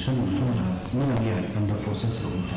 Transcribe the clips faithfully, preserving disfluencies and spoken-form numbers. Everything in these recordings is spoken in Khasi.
motion, mynta mynta ïa under process ruh mynta.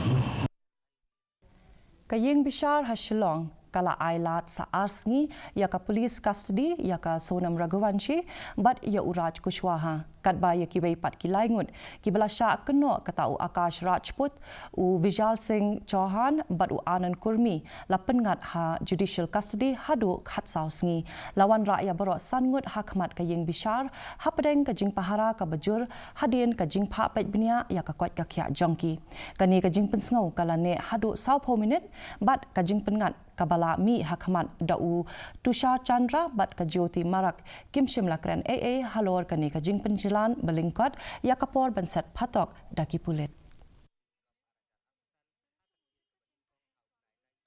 Ka ïing bishar ha Shillong ka la ai lad sa ar sngi ïa ka police custody ïa ka Sonam Raghuvanshi bad ïa u Raj Kushwaha, katba ïa kiwei pat ki lai ngut kiba la shah kynnoh, kata u Akash Rajput, u Vishal Singh Chauhan bad u Anand Kurmi, la pynngat ha judicial custody haduh khatsaw sngi. La wanrah ïa baroh san ngut ha khmat ka ïing bishar hapdeng ka jingpahara kaba jur hadien ka jingphah peit bniah ïa ka koit ka khiah jong ki. Kane ka jingpynsngew ka la neh haduh sawphew minit bad ka jingpynngat kaba la mih ha khmat da u Tushar Chandra bad ka Jyoti Marak kim shym la kren ei ei halor kane ka jingpynjlan ba lyngkot ïa ka por ban set phatok da ki pulit.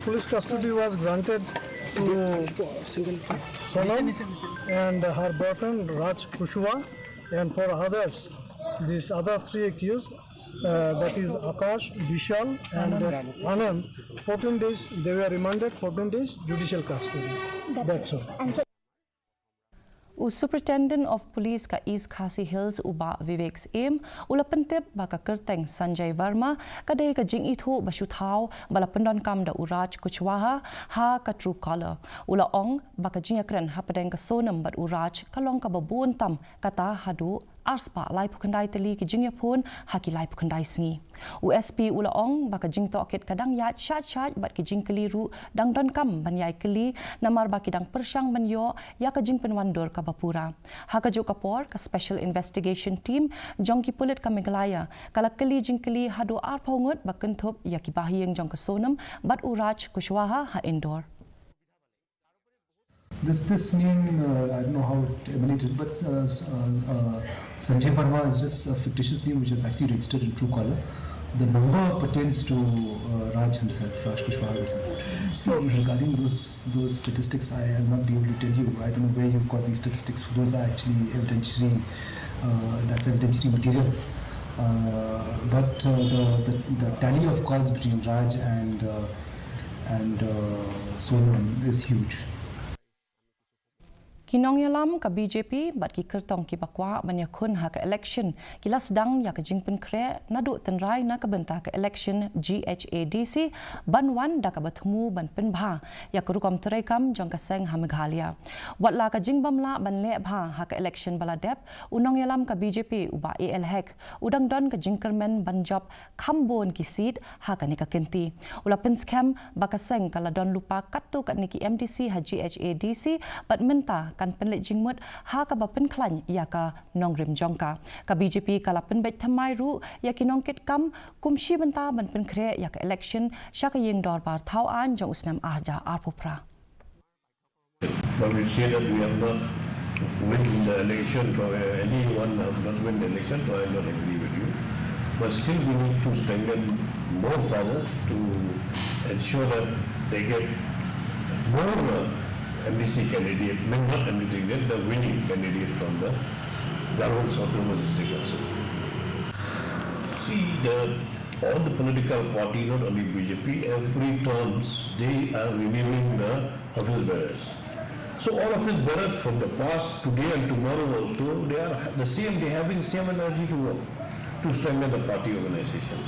Police custody was granted to Sonam and her boyfriend Raj Kushwaha, and for others, these other three accused, uh, that is Akash, Vishal, and uh, Anand, fourteen days, they were remanded, fourteen days judicial custody. That's all. U Superintendent of Police ka East Khasi Hills, u Bah Vivek Syiem, u la pyntip ba ka kyrteng Sanjay Verma ka dei ka jingithuh ba shu thaw ba la pyndonkam da u Raj Kushwaha ha ka Truecaller. U la ong ba ka jingïakren hapdeng ka Sonam bad u Raj ka long kaba bun tam, kata haduh arspah laiphew khyndai tylli ki jingïaphone ha ki laiphew khyndai sngi. U S P u la ong ba ka jingtohkit ka dang ïaid shait shait bad ki jingkylli ruh dang donkam ban ïai kylli, namar ba ki dang pyrshang ban ïoh ïa ka jingpynwandur kaba pura. Ha kajuh ka por, ka Special Investigation Team jong ki pulit ka Meghalaya ka la kylli jingkylli haduh arphew ngut ba kynthup ïa ki bahaïing jong ka Sonam bad u Raj Kushwaha ha Indore. This this name, uh, I don't know how it emanated, but uh, s- uh, uh, Sanjay Verma is just a fictitious name which is actually registered in Truecaller. The number pertains to uh, Raj himself, Raj Kushwaha himself. So regarding those those statistics, I am not be able to tell you. I don't know where you got these statistics. Those are actually evidentiary. Uh, that's evidentiary material. Uh, but uh, the, the the tally of calls between Raj and uh, and uh, Sonam is huge. Ki nongïalam ka B J P bad ki kyrtong kiba kwah ban ïakhun ha ka election ki la sdang ïa ka jingpynkhreh naduh tynrai na ka bynta ka election G H A D C ban wan da kaba thmu ban pynbha ïa ka rukom treikam jong ka seng ha Meghalaya. Wat la ka jingbym lah ban leh bha ha ka election ba la dep, u nongïalam ka B J P u Bah A L Hek u dang don ka jingkyrmen ban jop kham bun ki seat ha kane ka kynti. U la pynskhem ba ka seng ka la don lypa katto katne ki M D C ha G H A D C bad mynta kan pynleit jingmut ha kaba pynkhlaiñ ïa ka nongrim jong ka. Ka B J P ka la pynbeit thymmai ruh ïa ki nongkitkam kum shi bynta ban pynkhreh ïa ka election sha ka ïing dorbar thaw aiñ jong u snem ar hajar arphew phra. But we say that we have not win the election, so uh, anyone have not win the election, so I don't agree with you. But still we need to strengthen more further to ensure that they get more uh, M D C candidate, I mean not M D C candidate, the winning candidate from the Garo Autonomous District also. See, the all the political party, not only B J P, every terms they are renewing the office bearers. So all office bearers from the past, today and tomorrow also, they are the same, they having same energy to work, to strengthen the party organization.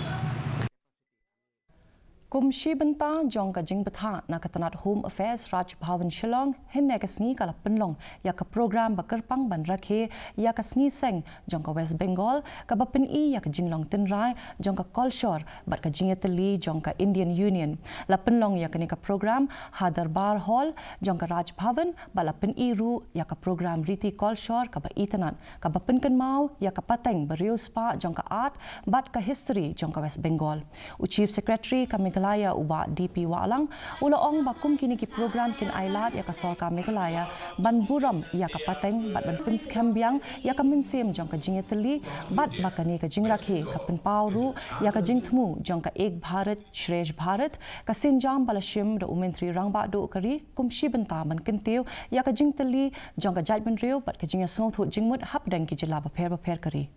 Kum shi bynta jong ka jingbthah na ka tnat Home Affairs Raj Bhavan Shillong, hynne ka sngi ka la pynlong ïa ka program ba kyrpang ban rakhe ïa ka sngi seng jong ka West Bengal, kaba pyni ïa ka jinglong tynrai jong ka kolshor bad ka jingïatylli jong ka Indian Union. La pynlong ïa kane ka program ha Darbar Hall jong ka Raj Bhavan bad la pyni ruh ïa ka program riti kolshor kaba itynnad, kaba pynkynmaw ïa ka pateng ba riewspah jong ka art bad ka history jong ka West Bengal. U Chief Secretary ka Meghalaya u Bah D P Wahlang u la ong ba kum kine ki program kin ailad ïa ka sorkar Meghalaya ban burom ïa ka pateng bad ban pynskhem biang ïa ka mynsiem jong ka jingïatylli bad ba kane ka jingrakhe ka pynpaw ruh ïa ka jingthmu jong ka Ek Bharat Shresth Bharat, ka sienjam ba la shim da u Myntri Rangbah Duh ka ri kum shi bynta ban kyntiew ïa ka jingtylli jong ka jaitbynriew bad ka jingïasngewthuh jingmut hapdeng ki jylla bapher bapher ka ri.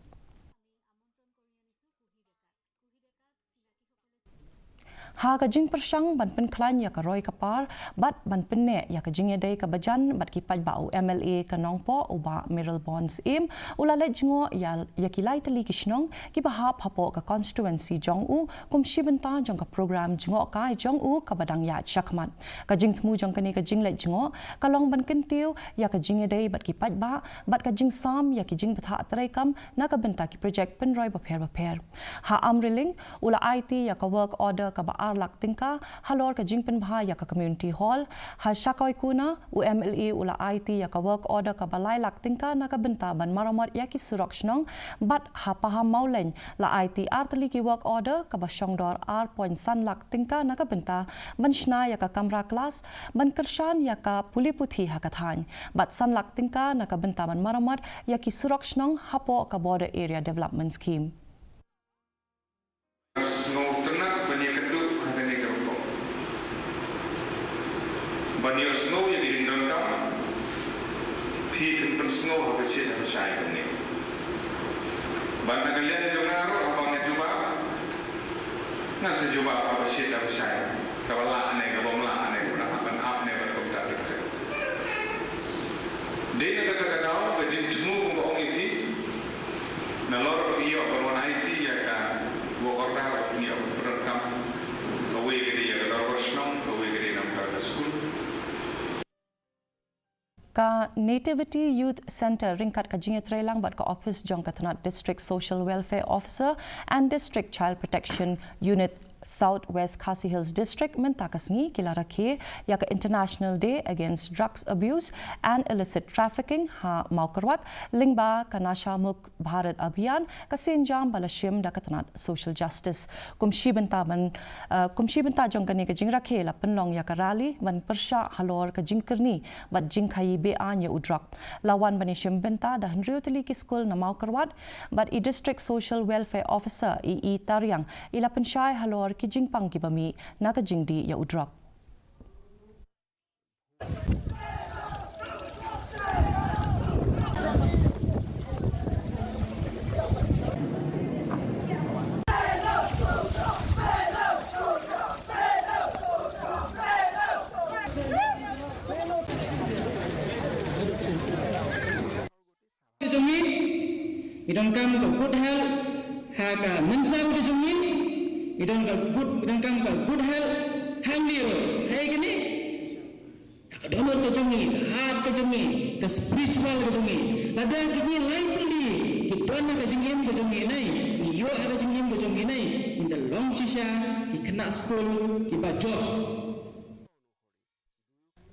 Ha ka jingpyrshang ban pynkhlaiñ ïa ka roi ka par bad ban pynneh ïa ka jingïadei kaba jan bad ki paidbah, u M L A ka Nongpoh u Bah Mayralborn Syiem u la leit jngoh ïa, ïa ki lai tylli ki shnong kiba hap hapoh ka constituency jong u kum shi bynta jong ka program jngoh kai jong u kaba dang ïaid shakhmat. Ka jingthmu jong kane ka jingleit jngoh ka long ban kyntiew ïa ka jingïadei bad ki paidbah bad ka jingsam ïa ki jingbthah treikam na ka bynta ki projek pynroi bapher bapher. Ha Amrieling u la aiti ïa ka work order kaba ar lak tyngka halor ka jingpynbha ïa ka community hall. Ha Shakoikona u M L A u la aiti ïa ka work order kaba lai lak tyngka na ka bynta ban maramot ïa ki surok shnong. Bad ha Pahammawlein la aiti ar tylli ki work order kaba shongdor ar point san lak tyngka na ka bynta ban shna ïa ka kamra class, ban kyrshan ïa ka pule puthi ha ka thaiñ, bad san lak tyngka na ka bynta ban maramot ïa ki surok shnong hapoh ka Border Area Development Scheme. Sngewtynnat ban ïakynduh ha kane ka rukom. Ban ïohsngew ïa ki jingdonkam, phi phin pynsngew ha ba shit ha ba shai kumne. Bad na ka liang jong nga ruh haba nga jubab, ngan sa jubab ha ba shit ha ba shai, kaba lah ne kaba ym lah ne, kaba lah ban ap ne ban kumta. Dei na kata ka daw ka jingthmu kumba ong ïa phi, nalor phi ïoh ban wan aiti ïa ka work order, phi ïoh ban pyndonkam. Kawei ka dei ïa ka dorbar shnong, kawei ka dei na ka skul. Ka Nativity Youth Centre ryngkat ka jingïatreilang bad ka ophis jong ka tnat District Social Welfare Officer and District Child Protection Unit South West Khasi Hills District mynta ka sngi ki la rakhe ïa ka International Day Against Drugs Abuse and Illicit Trafficking ha Mawkyrwat, lyngba ka Nasha Mukt Bharat Abhiyan, ka sienjam ba la shim da ka tnat Social Justice. Kum shi bynta ban, uh, kum shi bynta jong kane ka jingrakhe la pynlong ïa ka rally ban pyrshah halor ka jingkyrni bad jingkhaïi be-aiñ ïa u drok. La wan ban ïashim bynta da hynriew tylli ki skul na Mawkyrwat, bad i District Social Welfare Officer i, i Tariang i la pynshai halor ki jingpang kiba mih na ka jingdih ïa u drok. Ka jong ngi, ngi donkam ka good health ha ka mental ka jong ngi, ngi donkam good, ngi donkam ka good health hangne ruh. Hei kane, ha ka dohnud ka jong ngi, ka heart ka jong ngi, ka spiritual ka jong ngi. Lada kine lai tylli ki don ha ka jingim ka jong ngi nai, ngi ïoh ha ka jingim ka jong ngi nai, ngin da long shisha ki khynnah skul kiba jop.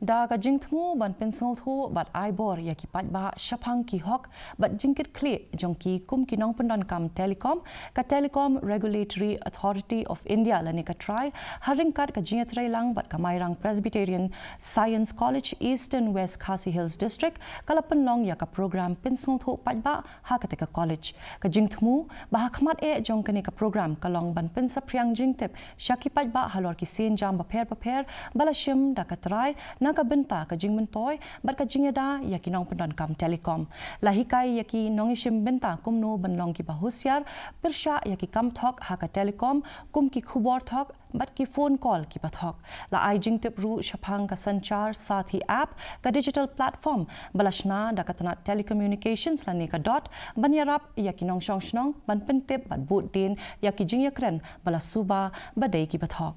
Da ka jingthmu ban pynsngewthuh bad ai bor ïa ki paidbah shaphang ki hok bad jingkitkhlieh jong ki kum ki nongpyndonkam telecom, ka Telecom Regulatory Authority of India lane ka TRAI, ha ryngkat ka jingïatreilang bad ka Mairang Presbyterian Science College, Eastern West Khasi Hills District, ka la pynlong ïa ka program pynsngewthuh paidbah ha kata ka college. Ka jingthmu ba ha khmat eh jong kane ka program ka long ban pynsaphriang jingtip sha ki paidbah halor ki sienjam bapher bapher ba la shim da ka TRAI na ka bynta ka jingmyntoi bad ka jingïada ïa ki nongpyndonkam telecom. La hikai ïa ki nongïashim bynta kumno ban long kiba husiar pyrshah ïa ki kam thok ha ka telecom, kum ki khubor thok bad ki phone call kiba thok. La ai jingtip ruh shaphang ka Sanchar Sathi app, ka digital platform ba la shna da ka tnat telecommunications lane ka DOT, ban ïarap ïa ki nongshong shnong ban pyntip bad bud dien ïa ki jingïakren ba la suba ba dei kiba thok.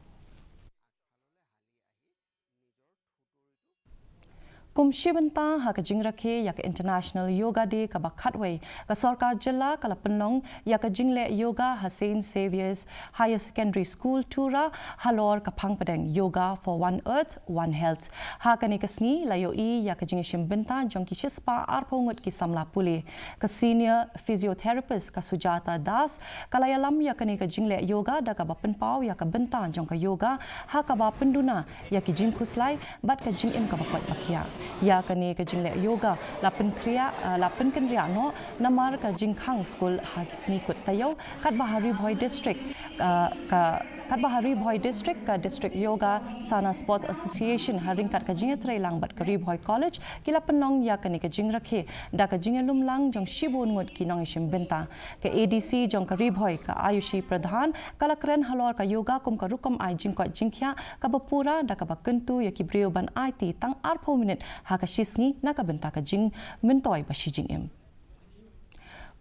Kum shi bynta ha ka jingrakhe ïa ka International Yoga Day kaba khatwei, ka sorkar jylla ka la pynlong ïa ka jingleh yoga ha Saint Xavier's Higher Secondary School, Tura, halor ka phang pdeng Yoga for One Earth, One Health. Ha kane ka sngi la ïohi ïa ka jingïashim bynta jong ki shispah arphew ngut ki samla pule. Ka senior physiotherapist ka Sujata Das ka la ïalam ïa kane ka jingleh yoga da kaba pynpaw ïa ka bynta jong ka yoga ha kaba pynduna ïa ki jingkhuslai bad ka jingim kaba koit ba khiah. Ïa kane ka jingleh yoga la pynkynriah, eh, la pynkynriah noh namar ka jingkhang skul ha ki sngi kut taïew, katba ha Ri Bhoi District, eh, ka, katba ha Ri Bhoi District, ka District Yoga Sana Sports Association ha ryngkat ka jingïatreilang bad ka Ri Bhoi College ki la pynlong ïa kane ka jingrakhe da ka jingïalumlang jong shibun ngut ki nongïashim bynta. Ka A D C jong ka Ri Bhoi, ka Ayushi Pradhan, ka la kren halor ka yoga kum ka rukom ai jingkoit jingkhiah kaba pura da kaba kyntu ïa ki briew ban aiti tang arphew minit ha ka shi sngi na ka bynta ka jingmyntoi ba shi jingim.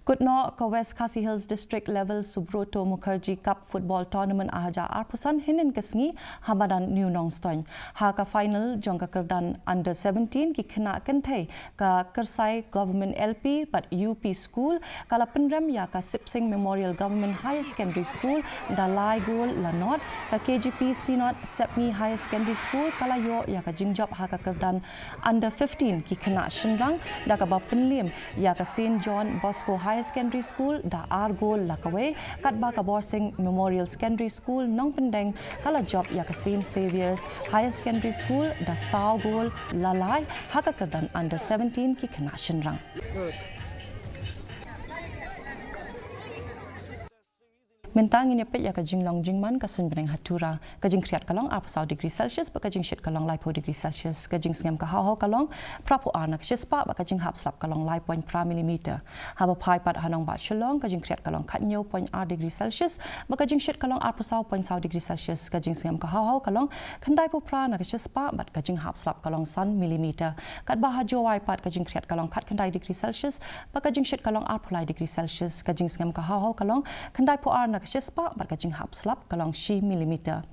Kut noh, ka West Khasi Hills District Level Subroto Mukherjee Cup Football Tournament ar hajar arphew san hynnin ka sngi ha madan New Nongstoiñ. Ha ka final jong ka kyrdan under seventeen ki khynnah kynthei ka Kyrsai Government L P bad U P School ka la pynrem ïa ka Sipsing Memorial Government Higher Secondary School da lai gol la nod. Ka K G P Synod Sepngi Higher Secondary School ka la ïoh ïa ka jingjop ha ka kyrdan under fifteen ki khynnah shynrang da kaba pynliem ïa ka Saint John Bosco Higher Secondary School da ar gol la kawei, katba ka Borsing Memorial Secondary School Nongpyndeng ka la jop ïa ka Saint Xavier's Higher Secondary School da saw gol la lai ha ka kyrdan under seventeen ki khynnah shynrang. Mynta ngin ïa peit ïa ka jinglong jingman ka suiñbneng ha Tura. Ka jingkhriat ka long arphew saw degree Celsius bad ka jingshit ka long laiphew degree Celsius. Ka jingsngem ka hawhaw ka long phraphew ar na ka shispah bad ka jinghap slap ka long lai point phra millimeter. Haba phai pat ha nongbah Shillong, ka jingkhriat ka long khathynñiew point ar degree Celsius bad ka jingshit ka long arphew saw point saw degree Celsius. Ka jingsngem ka hawhaw ka long khyndaiphew phra na ka shispah bad ka jinghap slap ka long san millimeter. Katba ha Jowai pat, ka jingkhriat ka long khatkhyndai degree Celsius bad ka jingshit ka long arphew lai degree Celsius. Ka jingsngem ka hawhaw ka long khyndaiphew ar na ka shispah bad ka jinghap slap ka long shi millimeter.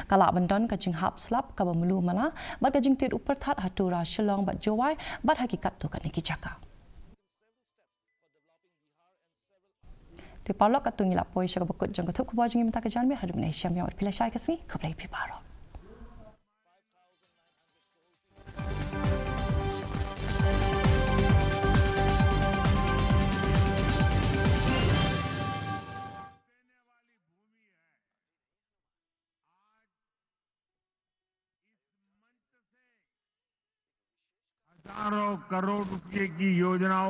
Ka lah ban don ka jinghap slap kaba mluh mala bad ka jingtied u pyrthat ha Tura, Shillong bad Jowai bad ha ki katto katne ki jaka. Te paralok, katto ngi la poi sha kaba kut jong ka thup khubor jong ngi mynta ka janmiet. Haduh mynne shem ïa wat phi lashai ka sngi, khublei phi baroh. हजारों करोड़ रुपए की योजनाओं